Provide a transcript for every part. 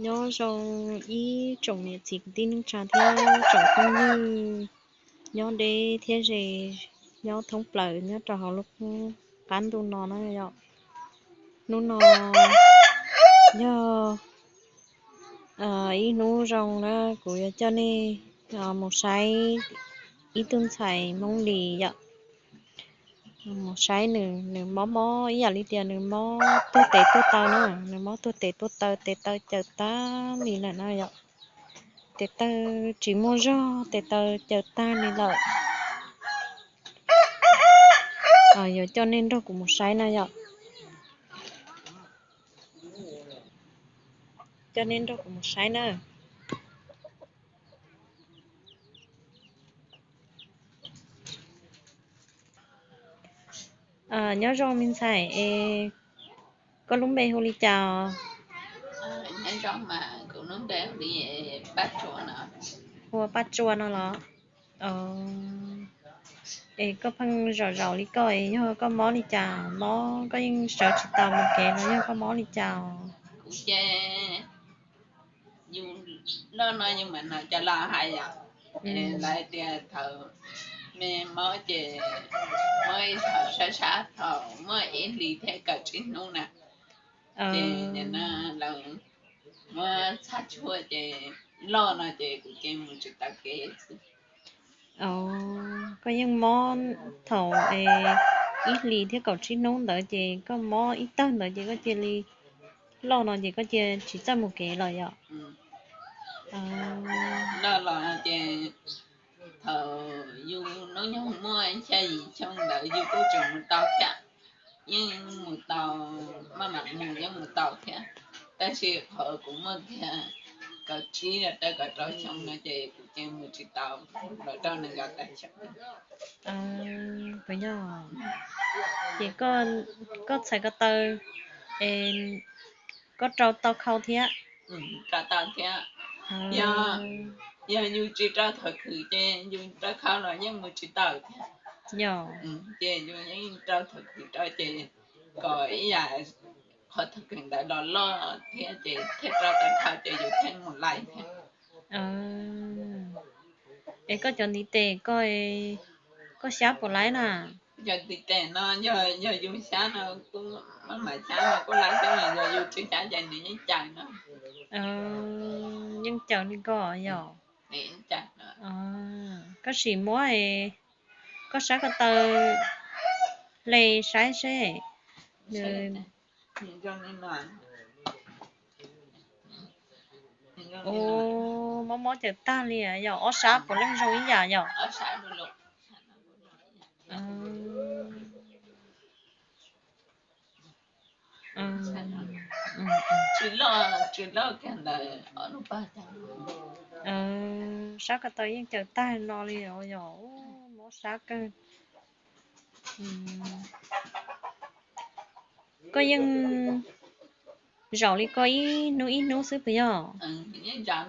Nyob zoo ib tsoom niam txiv kwv tij neej tsa thiab tsoom phooj ywg nyob deb thiab ze, nyob thoob plaws nyob rau hauv lub qab ntuj no na yom. Hnub no yog ib hnub zoo na, kuv yuav coj nej mus saib ib tug ntxhais Hmoob Lis yom. Mus saib nws, nws mob mob ib yam li tias nws mob tuag tes tuag taw na, nws mob tuag tes tuag taw, tes taw caws tag li lawm na yom. Tes taw tsis muaj zog, tes taw caws tag li lawm. Yuav coj nej nrog kuv mus saib na yom. Coj nej nrog kuv mus saib na. Nyob zoo me ntxhais es, koj lub npe hu li cas? Hu Paj Tsua no los? Es koj pheej zaum zaum li koj es yog koj mob li cas, mob koj yeej sawv tsis tau mus kev los yog koj mob li cas? Kuv ces yus loj no yus mam hnov cov laus hais yom, lawv tias thaum me mob ces mob ib thaum sab sab thaum muaj ib hlis thiab kaum tsib hnub na. Ces nim no lawv muab txhaj tshuaj ces loj no ces kuv ces mus tsis tau kev xwb. Koj yeej mob thaum ib hlis thiab kaum tsib hnub ntawd ces koj mob ib tawg ntawd ces koj cia li loj no ces koj cia tsis txawj mus kev los yom? Loj los ces thaum yus hnub nyoog muaj xya yim xyoo ntawd yus kuj tseem mus tau thiab, yeej mus tau, maj mam mus yeej mus tau thiab. Tab sis qhov kuv muaj kiag kaum tsib los rau kaum rau xyoo no ces kuv ces mus tsis tau los rau nees nkaum tawm xyoo. Puas yog? Ces koj txhais ko taw es koj rau tau khau thiab? Rau tau thiab. Yog yus tsis rau thaum khwv ces yus rau khau los yeej mus tsis tau thiab. Yog. Ces yus yeej rau thaum khwv rau ces kom ib yam qhov thaum khwv ntawd los loj thiab ces thiaj rau tau khau ces yus thiaj mus lais thiab. Es koj cov ntiv tes koj, koj xyab puas laib na? Cov ntiv tes no yog yus xyab no kuj maj mam xyab no kuj laib xyab, yog yus tsis xyab ces nws yeej caws no. Yeej caws li koj yog? Koj sim muab, koj sab ko taw hle saib seb. Mob mob caws tag li yog ob sab puav leej zoo ib yam yog? Sab ko taw yeej caws tag no li os yog, mob sab kawg. Koj yeej zaum li koj ib hnub ib hnub xwb puas yog? Zaum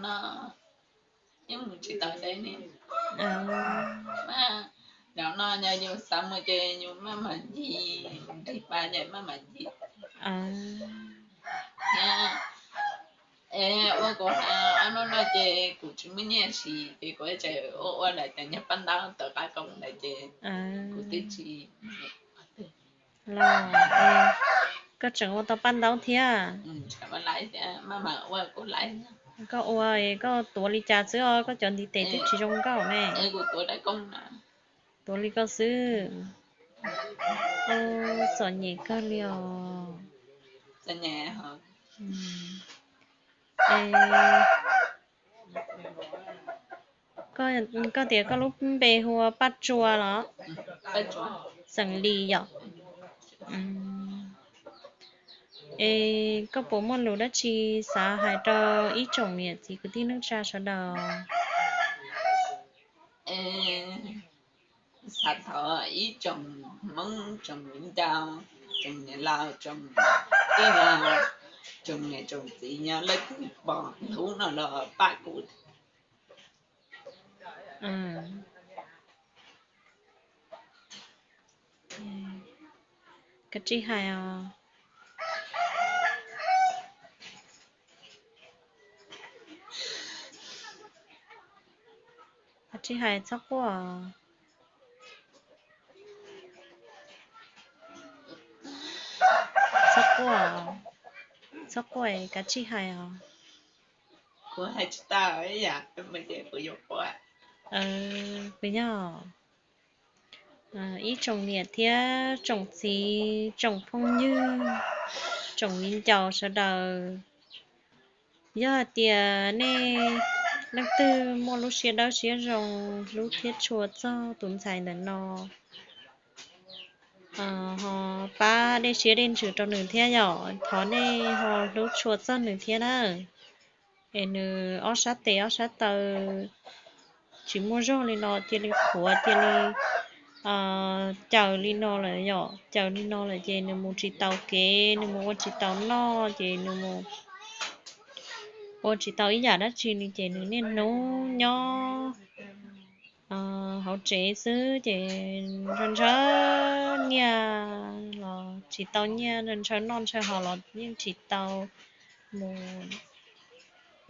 no yog yus xav mus ces yus maj mam ncig nrig pa ces maj mam ncig thiab. Es ua kuv hais ob hnub no ces kuv tsis muaj nyiaj siv ces kuv tseem ua ua lawm cov nyuag paj ntaub tom qab koob ntawd ces kuv twb tsis. Los, koj tseem ua tau paj ntaub thiab? Koj ua, koj tuav li cas xwb os, koj cov ntiv tes twb tsis zoo nkauj ne. Tuav li koj xwb. Txom nyem kawg li os. Koj tias koj lub npe hu ua Paj Tsua los? Xeem Lis yom? Es koj puas muaj lus dab tsi xav hais rau ib tsoom niam txiv kwv tij neej tsa sawv daws? Xav thov ib tsoom Hmoob, tsoom viv ncaus, tsoom niam laus, tsoom tij laug, tsoom niam tsoom txiv nyob leej twg pom hnub no los pab kuv. Kav tsij hais os. Tsis hais, txhob quaj. Txhob quaj, txhob quaj, kav tsij hais os. Kuv yog, kuv yog ib tsoom niam thiab tsoom txiv, tsoom phooj ywg, tsoom viv ncaus sawv daws. Yog hais tias nej leej twg muaj lub siab dawb siab zoo hlub thiab tshua txog tus ntxhais ntawm no, ho pab dej siab dej ntsws rau nws thiab yom. Thov nej ho hlub tshua txog nws thiab na. Es nws ob sab tes ob sab taw tsis muaj zog li no, cia li qhuav, cia li caws li no lawm yom. Caws li no lawm ces nws mus tsis tau kev, nws mus ua tsis tau noj, ces nws mus ua tsis tau ib yam dab tsi li, ces nws niaj hnub nyob hauv tsev xwb, ces ntshaw ntshaw nyiaj los tsis tau nyiaj, ntshaw noj ntshaw haus los yeej tsis tau mus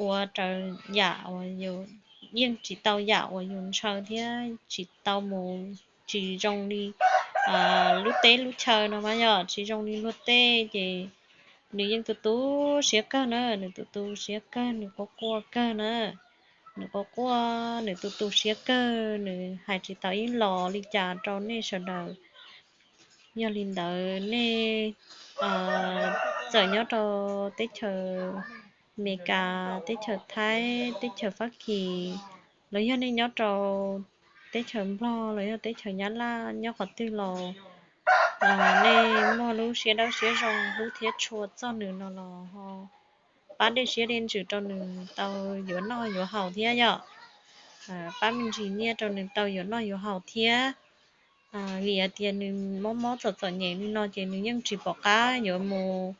ua raws yam uas yus, yeej tsis tau yam uas yus ntshaw thiab tsis tau mus, tsis zoo li lub teb lub chaw no mas yog tsis zoo li luag tej, ces nws yeej tu tu siab kawg na, nws tu tu siab kawg, nws quaj quaj kawg na. Nws quaj quaj, nws tu tu siab kawg, nws hais tsis tau ib los li cas rau nej sawv daws. Yog li ntawd nej txawm nyob rau teb chaws Amelikas, teb chaws Thaib, teb chaws Fab Kis, los yog nej nyob rau teb chaws Nplog los yog teb chaws Nyab Laj, nyob qhov twg los nej muaj lub siab dawb siab zoo hlub thiab tshua txog nws no los ho pab dej siab dej ntsws rau nws tau yuav noj yuav haus thiab yom. Pab me ntsis nyiaj rau nws tau yuav noj yuav haus thiab. Vim hais tias nws mob mob txom txom nyem li no ces nws yeej tsis pom qab yuav mus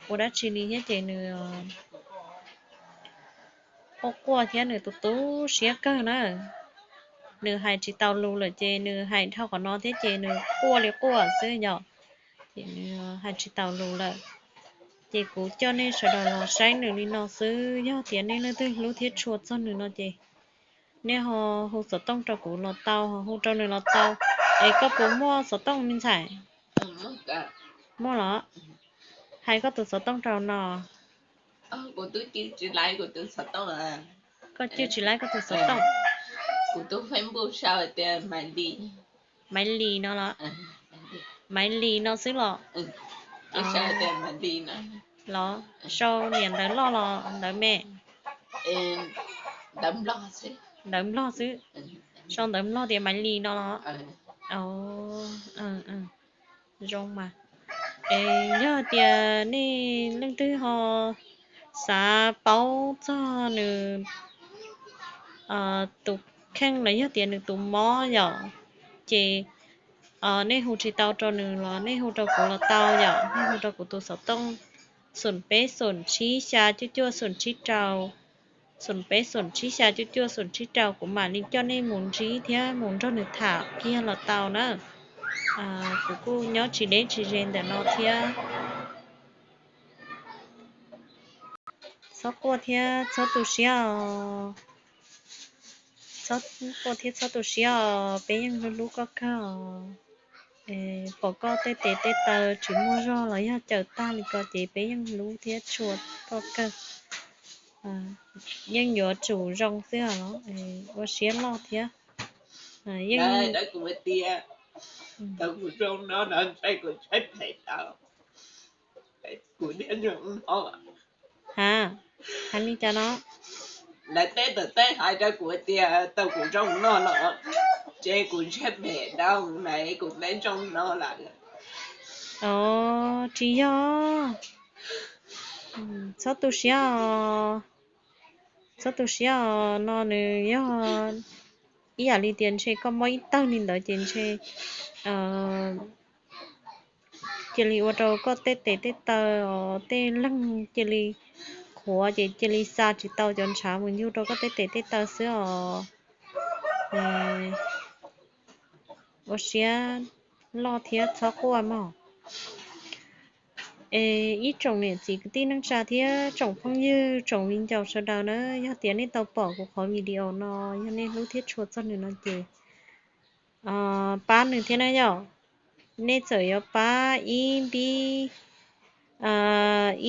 ua dab tsi li thiab, ces nws quaj quaj thiab nws tu tu siab kawg na. Nws hais tsis tau lus lawm ces nws hais dhau qhov no thiab ces nws quaj li quaj xwb yom. Ces nws hais tsis tau lus lawm. Ces kuv coj nej sawv daws los saib nws li no xwb, yog tias nej leej twg hlub thiab tshua txog nws no ces nej ho hu xov tooj rau kuv los tau, ho hu rau nws los tau. Es koj puas muaj xov tooj me ntxhais? Muaj los? Hais koj tus xov tooj rau no. Koj cwj tsis laib koj tus xov tooj. Maiv Lis no los? Maiv Lis no xwb los? Los sau niam ntawv loj los ntawv me? Ntawv Nplog xwb. Sau ntawv Nplog tias Maiv Lis no los? Zoo mas. Es yog tias nej leej twg ho xav paub txog nws tus kheej los yog tias nws tus mob yom, ces nej hu tsis tau rau nws los nej hu rau kuv los tau yom. Nej hu rau kuv tus xov tooj xoom peb xoom tsib xya cuaj cuaj xoom tsib rau, xoom peb xoom tsib xya cuaj cuaj xoom tsib rau, kuv mam li coj nej mus ntsib thiab mus nrog nws tham kiag los tau na. Kuv kuj nyob tsis deb tsis ze ntawm no thiab. Txhob quaj thiab txhob tu siab os. Txhob quaj thiab txhob tu siab os, peb yeej hlub hlub koj kawg os. Pom koj tej tes tej taw tsis muaj zog los yog caws tag li ko ces peb yeej hlub thiab tshua koj kawg. Yeej yuav tsum zoo xwb os. Ua siab loj thiab. Yeej Hais li cas no? Lawv teb tom teb hais rau kuv tias tau kuv zoo no los, ces kuv ntsej phem dau na, kuv teb zoo no lawm. Tsis yog, txhob tu siab os. Txhob tu siab os, no nws yog ib yam li tias ntshe koj mob ib tawg li ntawd ces ntshe cia li ua rau koj tej tes tej taw os, tej leeg cia li qhuav ces cia li xa tsis tau cov ntshav mus yug rau koj tej tes tej taw xwb os. Ua siab loj thiab txhob quaj mog. Es ib tsoom niam txiv kwv tij neej tsa thiab tsoom phooj ywg tsoom viv ncaus sawv daws na, yog tias nej tau pom kuv qhov video no, yog nej hlub thiab tshua txog nws no ces pab nws thiab na yom. Nej txawm yuav pab ib npib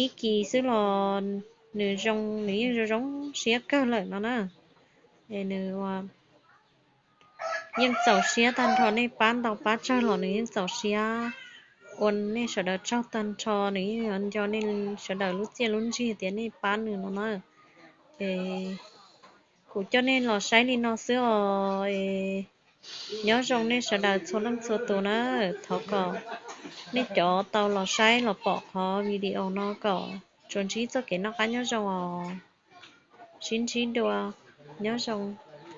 ib kis xwb los nws zoo, nws yeej zoo zoo siab kawg lawm no na. Es nws yeej txaus siab tag nrho, nej pab ntau pab tsawg los nws yeej txaus siab. Ua nej sawv daws tsaug tag nrho, nws yeej yuav nco nej sawv daws lub txiaj lub ntsig tias nej pab nws no na. Es kuv coj nej los saib li no xwb os. Nyob zoo nej sawv daws txhua leej txhua tus na. Thov kom nej cov tau los saib los pom qhov video no kom tsuas ntsib txoj kev noj qab nyob zoo os. Sib ntsib dua, nyob zoo.